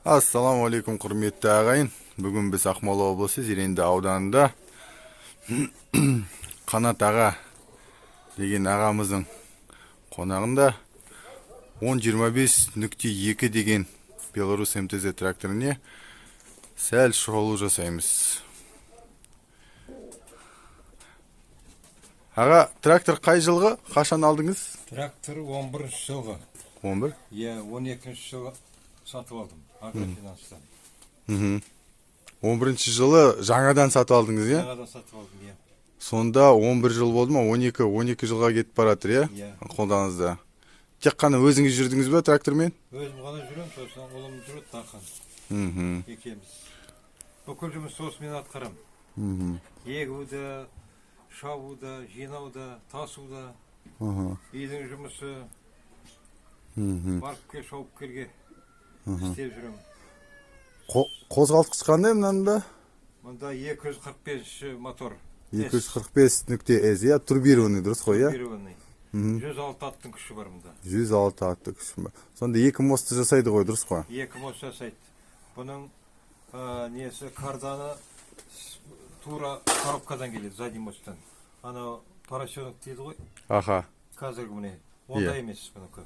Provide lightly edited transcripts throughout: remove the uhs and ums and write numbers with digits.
Ассалаумағалейкум, құрметті ағайын. Бүгін біз Ақмола облысы Зеренді ауданында Қанат аға деген ағамыздың қонағында 10.25.2 деген Беларусь МТЗ тракторіне сәл шолу жасаймыз. Аға, трактор қай жылғы? Қашан алдыңыз? Трактор 11 жылғы. 11. Иә, 12 жылы сатып алдым агрофинанстан. 11 жылы жаңадан сатып алдыңыз, иә? Жаңадан сатып алдым, иә. Сонда 11 жыл болды ма? 12 жылға кетіп баратыр, иә? Иә. Қолданыңызда. Тек қана өзіңіз жүрдіңіз бе трактормен? Өзім ғана жүремін, сосын ұлым жүреді, Дархан. Екеуміз. Бүкіл жұмысты осы мен атқарамын. Егуді, шабуды, жинауды, тасуды, үйдің жұмысы, барып кел, шауып келге істеп жүремін. Қозғалтқыш қандай мынанда? Мұнда 245 мотор. 245.S, иә, турбированный, дұрыс қой, иә? Турбированный. 106 аттың күші бар мұнда. 106 атты күші бар. Сонда екі мостты жасайды ғой, дұрыс қой? Екі мост жасайды. Бұның несі, карданы тура коробкадан келеді, задний мосттан. Анау поросенок дейді ғой, Аха. қазіргі міне. Ондай емес бұнікі.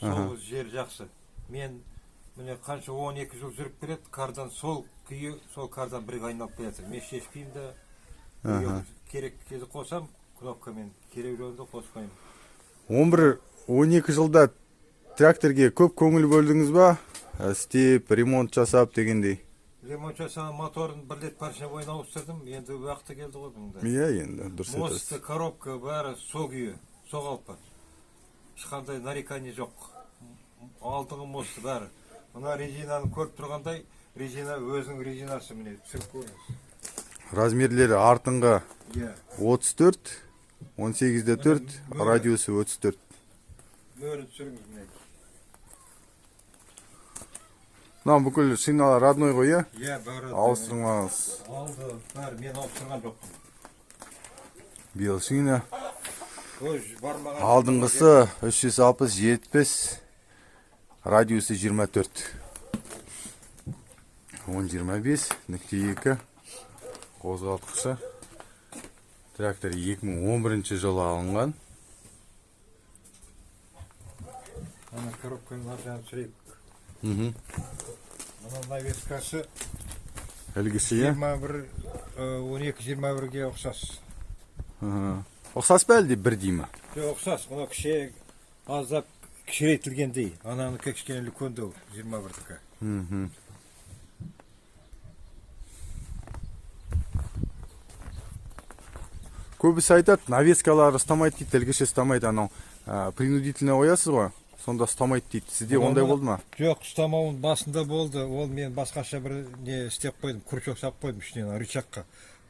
Сол жер жақсы. Мен міне қанша 12 жыл жүріп келеді, кардан сол күйі, сол кардан бірге айналып келе жатыр. Мен шешпеймін да, керек кезде қосам, кнопкамен, керек жолында қоспаймын. 11-12 жылда тракторге көп көңіл бөлдіңіз ба? Істеп, ремонт жасап дегендей. Ремонт жасаған, моторын бір рет поршневойын ауыстырдым, енді уақыты келді ғой бұның да. Иә, енді дұрыс айтасыз. Мосты, коробка бәрі сол күйі, сол қалпы. Ешқандай нарекание жоқ. Алдыңғы мосты бәрі. Мына резинаны көріп тұрғандай, резина өзінің резинасы, міне түсіріп көріңіз. Размерлері артыңғы Иә. 34, 18-де 4, радиусы 34. Мөрін түсіріңіз міне. Мынау бүкіл шиналар родной ғой, иә? Иә, бәрі. Ауыстырмаңыз. Алды, бәрі, мен ауыстырған жоқпын. Биыл шина. Өз бармаған. Алдыңғысы 360-70, радиусы 24. 10.25.2 қозғалтқышы. Трактор 2011 жылы алынған. Ана коробканың ар жағын түсірейік. Мына навескасы Ілгісі, иә? 21, 12-21-ге ұқсас. Ұқсас па, әлде бірдей ма? Жоқ, ұқсас, мынау кіші аздап кішірейтілгендей. Ананікі кішкене үлкендеу, 21-дікі. Көбісі айтады, навескалары ұстамайды дейді, ілгіші ұстамайды, анау принудительно қоясыз ғой, сонда ұстамайды дейді. Сізде ондай болды ма? Жоқ, ұстамауын басында болды. Ол мен басқаша бір не істеп қойдым, крючок салып қойдым ішінен рычагқа.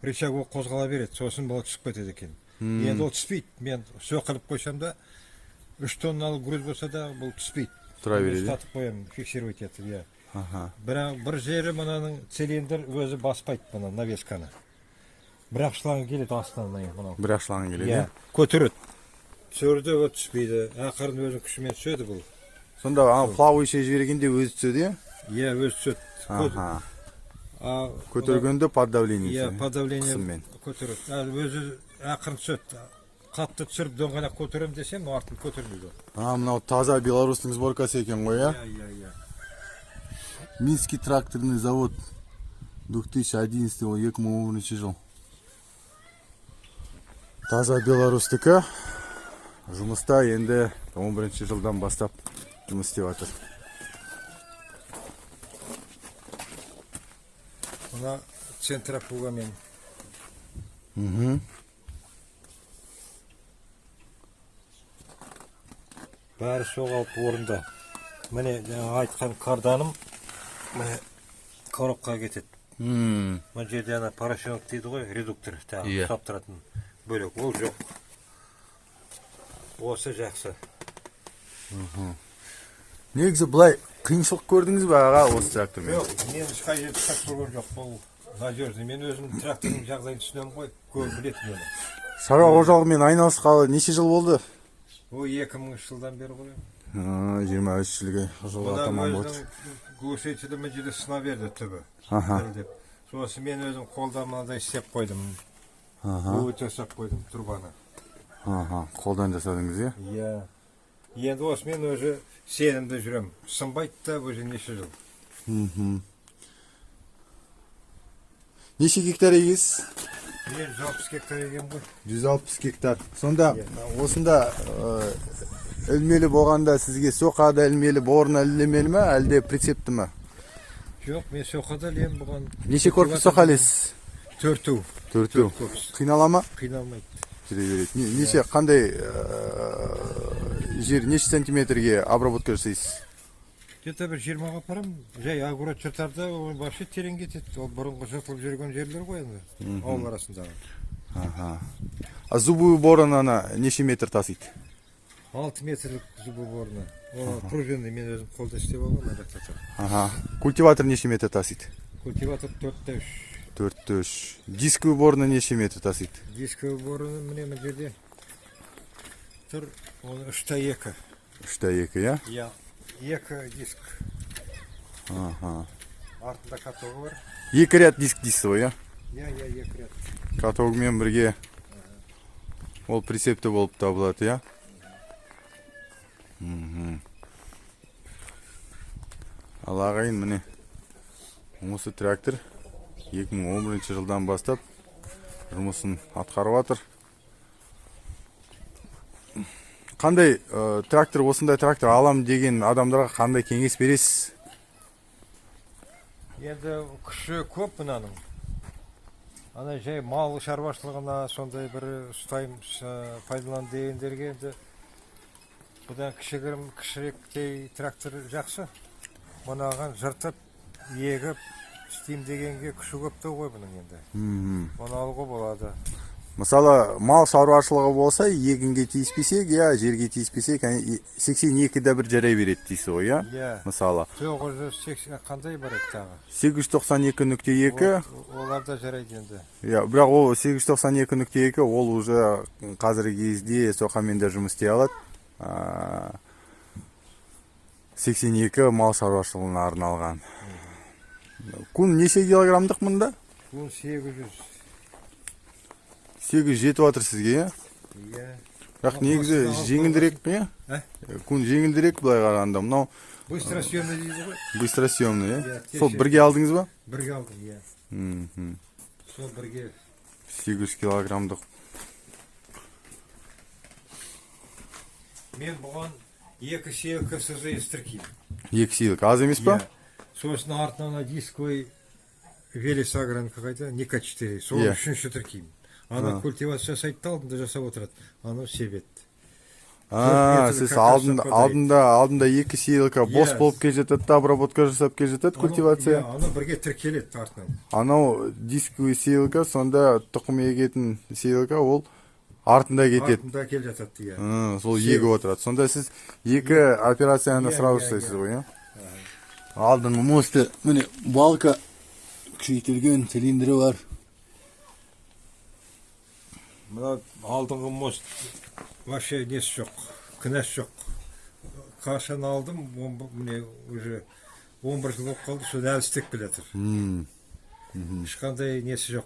Рычаг ол қозғала береді, сосын бұл түсіп кетеді екен. Енді ол түспейді. Мен сөқіліп қойсам да, 3 тонналық груз болса да, бұл түспейді. Тұра береді. Ұстатып қоямын, фиксировать етіп, иә. Аха. Бірақ бір жері мынаның цилиндр өзі баспайды мына навесканы. Бірақ шланг келеді астынан мынау. Бір-ақ шланг келеді, Иә, иә? көтереді. Түсірді, ол түспейді. Ақырын өзінің күшімен түседі бұл. Сонда ана плавающий жібергенде өзі түседі, иә? Иә, өзі түседі. Аха. А, Көтергенде под давлением Иә, түседі. под давлением Қысыммен. көтереді. Ал өзі ақырын түседі. Қатты түсіріп доңғалақ көтеремін десем, артын көтермейді ол. А, мынау таза Беларусьтың сборкасы екен ғой, иә? Иә, иә, иә. Минский тракторный завод 2011, ол 2011 жыл. Таза Беларусьтікі. Жұмыста енді 11 жылдан бастап жұмыс істеп жатыр. Мына центрофугамен. Бәрі сол қалпы орында. Міне жаңа айтқан карданым міне коробкаға кетеді. Мына жерде ана поросенок дейді ғой, редуктор тағы Иә. ұстап тұратын бөлек. Ол жоқ. Осы жақсы. Негізі былай қиыншылық көрдіңіз бе, аға, осы трактормен? Жоқ, мен ешқай жерде ұстап көрген жоқ. Бұл надежный. Мен өзім трактордың жағдайын түсінемін ғой, көп біледі мені. Шаруа қожалығымен айналысқалы неше жыл болды? Ол 2000 жылдан бері ғой. 23 жылға таман болды. Глушителі мына жерде сына берді түбі. Аха. Сосын мен өзім қолдан мынадай істеп қойдым. Өт жасап қойдым трубаны. Аха, қолдан жасадыңыз, иә? Иә. Енді осымен уже сенімді жүрем. Сынбайды да уже неше жыл. Неше гектар егесіз? Мен 160 гектар егем ғой. 160 гектар. Сонда осында ілмелі болғанда сізге соқада ілмелі, борына ілмелі ме, әлде прицепті ме? Жоқ, мен соқада ілемін бұған. Неше корпус соқа ілесіз? Төртеу. Төртеу. Корпус. Қинала ма? Қиналмайды. Жүре береді. Неше, қандай жер, неше сантиметрге обработка жасайсыз? Где-то бір 20-ға апарамын. Жай огород жыртарда ол вообще терең кетеді. Ол бұрынғы жыртылып жүрген жерлер ғой енді. Ауыл арасындағы. Аха. А зубовый боронаны неше метр тасиды? 6 метрлік зубы борны. Ол пружинный, мен өзім қолда істеп алғанмын адаптатор. Аха. Культиватор неше метр тасиды? Культиватор 4-3. 4-3. Дисковый борны неше метр тасиды? Дисковый борны міне мына жерде тұр. Оны 3-2. 3-2, иә? Иә. 2 диск. Аха. Артында катогы бар. Екі ряд диск дейсіз ғой, иә? Иә, иә, 2 ряд. Катогымен бірге ол прицепті болып табылады, иә? Ал ағайын, міне осы трактор 2011 жылдан бастап жұмысын атқарып жатыр. Қандай трактор, осындай трактор алам деген адамдарға қандай кеңес бересіз? Енді күші көп мынаның. Ана жай мал шаруашылығына сондай бір ұстаймын, пайдалан дегендерге енді бұдан кішігірім, кішіректей трактор жақсы. Мынаған жыртып, егіп, істеймін дегенге күші көп ғой бұның енді. Оны алуға болады. Мысалы, мал шаруашылығы болса, егінге тиіспесек, я жерге тиіспесек, 82-де бір жарай береді дейсіз ғой, иә? Иә. Мысалы, 980 қандай бар еді тағы? 892.2. Олар да жарайды енді. Иә, бірақ ол 892.2 ол уже қазіргі кезде соқамен де жұмыс істей алады. 82 мал шаруашылығына арналған. Күн неше килограммдық мұнда? Күн 800. 800 жетіп жатыр сізге, иә? Иә. Бірақ негізі жеңілдірек пе? Ә? Күн жеңілдірек былай қарағанда. Мынау быстросъемный дейді ғой. Быстросъемный, иә? Иә. Сол бірге алдыңыз ба? Бірге алдым, иә. Сол бірге. 800 килограммдық. Мен бұған 2 сеялка СЗС тіркеймін. 2 сеялка аз емес па? Иә. Сосын артынан ана дисковый Велес Агронікі қайда? Ника 4. Сол үшінші тіркеймін. Ана культивация жасайды да алдында жасап отырады. Анау себет. Сіз алдында 2 сеялка бос болып келе жатады да, обработка жасап келе жатады, культивация. Иә, анау бірге тіркеледі артынан. Анау дисковый сеялка, сонда тұқым егетін сеялка, ол артында кетеді. Артында келе жатады, иә. Сол егіп отырады. Сонда сіз 2 операцияны сразу жасайсыз ғой, иә? Алдыңғы мосты, міне балка күшейтілген цилиндрі бар. Мына алдыңғы мост вообще несі жоқ, кінәсі жоқ. Қашан алдым, міне уже 11 жыл болып қалды, соны әлі істеп келе жатыр. Ешқандай несі жоқ.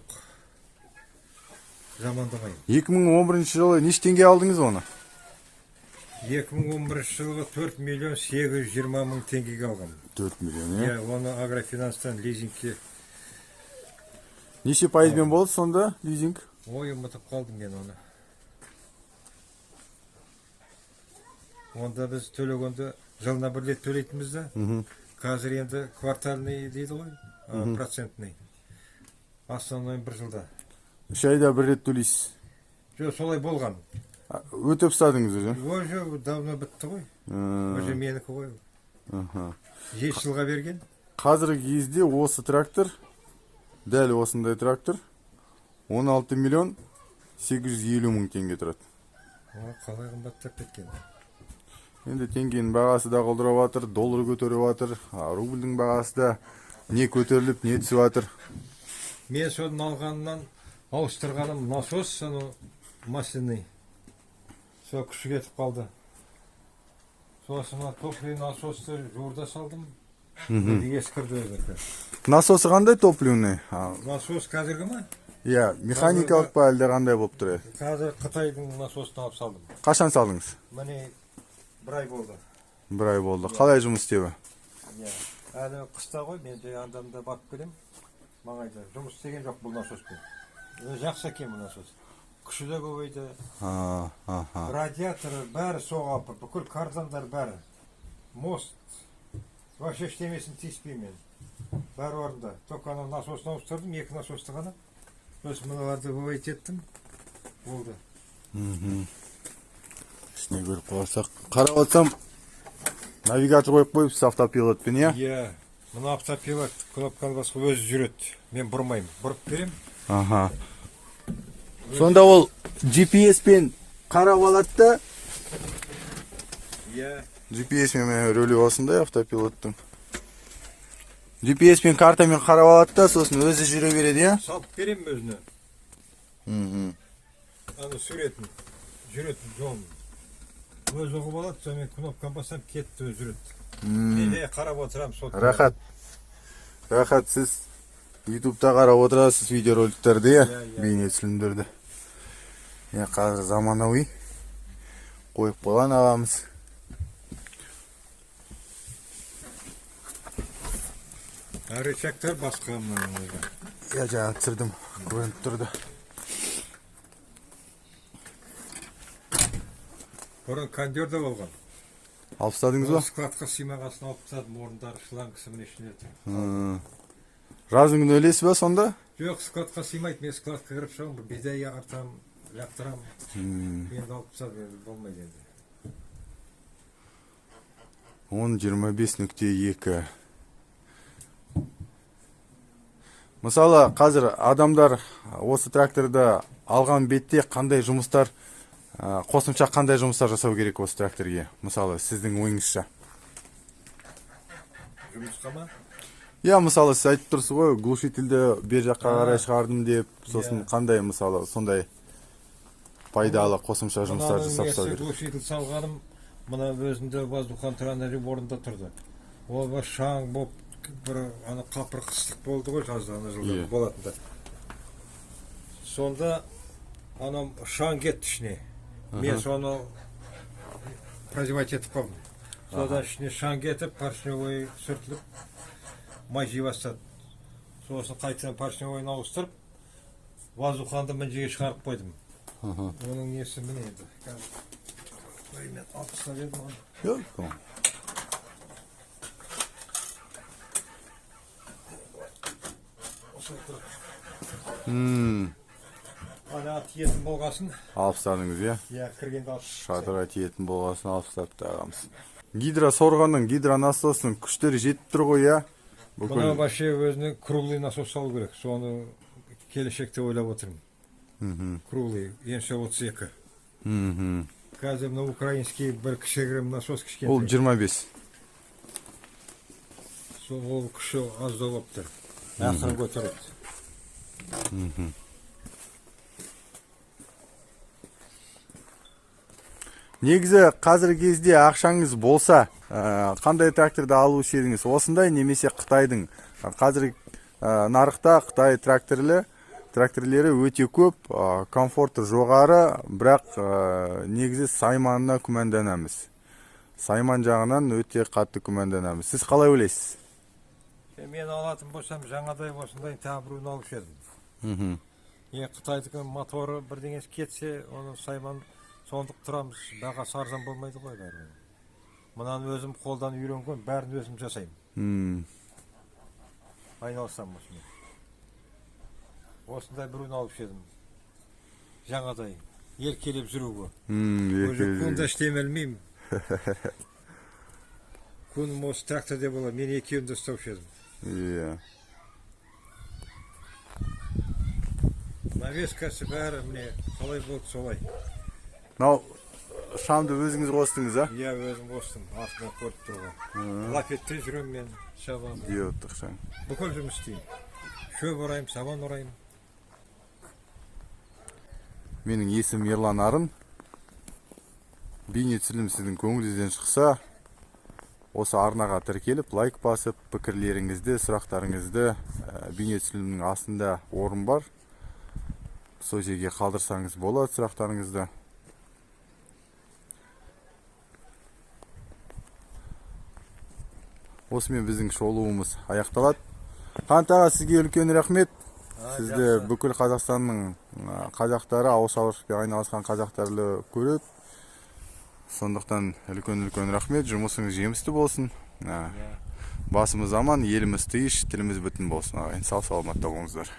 Жамандамаймын. 2011 жылы неше теңге алдыңыз оны? 2011 жылғы 4 миллион 820 мың теңгеге алғам. 4 миллион, иә? Иә, оны агрофинанстан лизингке. Неше пайызбен болды сонда лизинг? Ой, ұмытып қалдым мен оны. Онда біз төлегенде жылына бір рет төлейтінбіз да. Қазір енді квартальный дейді ғой, процентный. Основной бір жылда. 3 айда бір рет төлейсіз? Жоқ, солай болған. Өтеп ұстадыңыз уже? Уже давно бітті ғой. Уже менікі ғой. 7 жылға берген. Қазіргі кезде осы трактор, дәл осындай трактор, 16 миллион 850 мың теңге тұрады. Қалай қымбаттап кеткен? Енді теңгенің бағасы да құлдырап жатыр, доллар көтеріп жатыр, рубльдің бағасы да не көтеріліп, не түсіп жатыр. Мен соның алғанынан ауыстырғаным насос, анау масляный. Сол күші кетіп қалды. Сосын мына топливный насосты жуырда салдым. Енді ескірді өзінікі. Насосы қандай топливный? Насос қазіргі ма? Иә, механикалық па, әлде қандай болып тұр? Қазір Қытайдың насосын алып салдым. Қашан салдыңыз? Міне, бір ай болды. Бір ай болды. Қалай жұмыс істеуі? Иә. Әлі қыста ғой, мен жай анда-мында барып келемін. Маңайда жұмыс істеген жоқ бұл насоспен. Өзі жақсы екен бұл насос. Күші де көбейді. Радиаторы бәрі соғапы, бүкіл кардандар бәрі. Мост. Вообще ештемесін тиіспеймін мен. Бәрі орында. Только анау насосын ауыстырдым, екі насосты ғана. Сосын мыналарды выводить еттім. Болды. Ішіне көріп қалсақ. Қарап отырсам, навигатор қойып қойыпсыз автопилотпен, иә? Иә. Мына автопилот кнопканы басып өзі жүреді. Мен бұрмаймын. Бұрып беремін. Аха. Сонда ол GPS-пен қарап алады да, Иә. GPS-мен міне рөлі осындай автопилоттың. GPS-пен картамен қарап алады да, сосын өзі жүре береді, иә? Салып беремін өзіне. Ана суретін, жүретін жолын. Өзі ұғып алады, сонымен кнопканы бассам кетті, өзі жүреді. Мен жай қарап отырамын сол. Рахат. Рахат, сіз ютубта қарап отырасыз видеороликтерді, иә? Иә, иә. Бейне түсірілімдерді. Иә, қазір заманауи қойып қойған ағамыз. А рычагтар басқа мынаның өзі. Иә, жаңа түсірдім, көрініп тұрды. Бұрын кондер де болған. Алып тастадыңыз ба? Складқа сыймағасын алып тастадым, орындары шлангысы міне ішінде тұр. Жаздың күні ілесіз ба сонда? Жоқ, складқа сыймайды, мен складқа кіріп шығамын, бидай артамын, лақтырамын. Енді алып тастадым, енді болмайды енді. 10.25.2. Мысалы, қазір адамдар осы тракторды алған бетте қандай жұмыстар, қосымша қандай жұмыстар жасау керек осы тракторге? Мысалы, сіздің ойыңызша. Жұмысқа ма? Иә, мысалы, сіз айтып тұрсыз ғой, глушительді бер жаққа қарай шығардым деп, сосын қандай, мысалы, сондай пайдалы қосымша жұмыстар Мынаның жасап несі тастау керек? Глушитель салғаным, мына өзінде воздухотран орында тұрды. Ол бір шаң болып, бір ана қапырық ыстық болды ғой жазда, ана жылда болатында. Сонда анам шаң кетті ішіне. Мен соны прозевать етіп қалдым. Содан ішіне шаң кетіп, поршневой сүртіліп, май жей бастады. Сосын қайтадан поршневойын ауыстырып, воздуханды мына жерге шығарып қойдым. Оның несі міне енді. Қазір мен алып тастап едім оны. Жоқ, tamam. Осылай тұрады. Ана тиетін болғасын. Алып тастадыңыз, иә? Иә, кіргенде алып тастадым. Шатырға тиетін болғасын алып тастапты ағамыз. Гидросорғының, гидронасосының күштері жетіп тұр ғой, иә? Бүкіл. Мына вообще өзіне круглый насос салу керек. Соны келешекте ойлап отырмын. Круглый, енші 32. Қазір мына украинский бір кішігірім насос кішкентай. Ол 25. Сол ол күші аздау болып тұр. Ақырын көтереді. Негізі қазіргі кезде ақшаңыз болса, қандай тракторды алушы едіңіз? Осындай немесе Қытайдың? Қазір нарықта Қытай тракторлері өте көп, комфорты жоғары, бірақ негізі сайманына күмәнданамыз. Сайман жағынан өте қатты күмәнданамыз. Сіз қалай ойлайсыз? Мен алатын болсам, жаңадай осындай тағы біреуін алушы едім. Қытайдікі моторы бірдеңесі кетсе, оны сайман сондық тұрамыз, бағасы арзан болмайды ғой бәрібір. Мынаны өзім қолдан үйренген, бәрін өзім жасаймын. Айналысамын осымен. Осындай біреуін алып едім. Жаңадай, еркелеп жүруге. Уже Еркелеп күн жүруге. де ештеме білмеймін. Күнім осы тракторда болады, мен екеуін де ұстаушы едім. Навескасы бәрі міне қалай болды солай. Мынау шамды өзіңіз қостыңыз, а? Иә, өзім қостым, артынан көріп тұрған. Лафетте жүремін мен, шабамын. Диодтық шам. Бүкіл жұмыс істеймін. Шөп ораймын, сабан ораймын. Менің есімім Ерлан Арын. Бейне түсірілім сіздің көңіліңізден шықса, Осы арнаға тіркеліп, лайк басып, пікірлеріңізді, сұрақтарыңызды бейне түсірілімнің астында орын бар. Сол жерге қалдырсаңыз болады сұрақтарыңызды. Осымен біздің шолуымыз аяқталады. Қанат аға, сізге үлкен рахмет. Сізді Жақсы. Бүкіл Қазақстанның қазақтары, ауыл шаруашылықпен айналысқан қазақтарды көреді. Сондықтан үлкен-үлкен рахмет. Жұмысыңыз жемісті болсын. Иә. Басымыз аман, еліміз тыныш, тіліміз бүтін болсын, ағайын. Сау саламатта болыңыздар.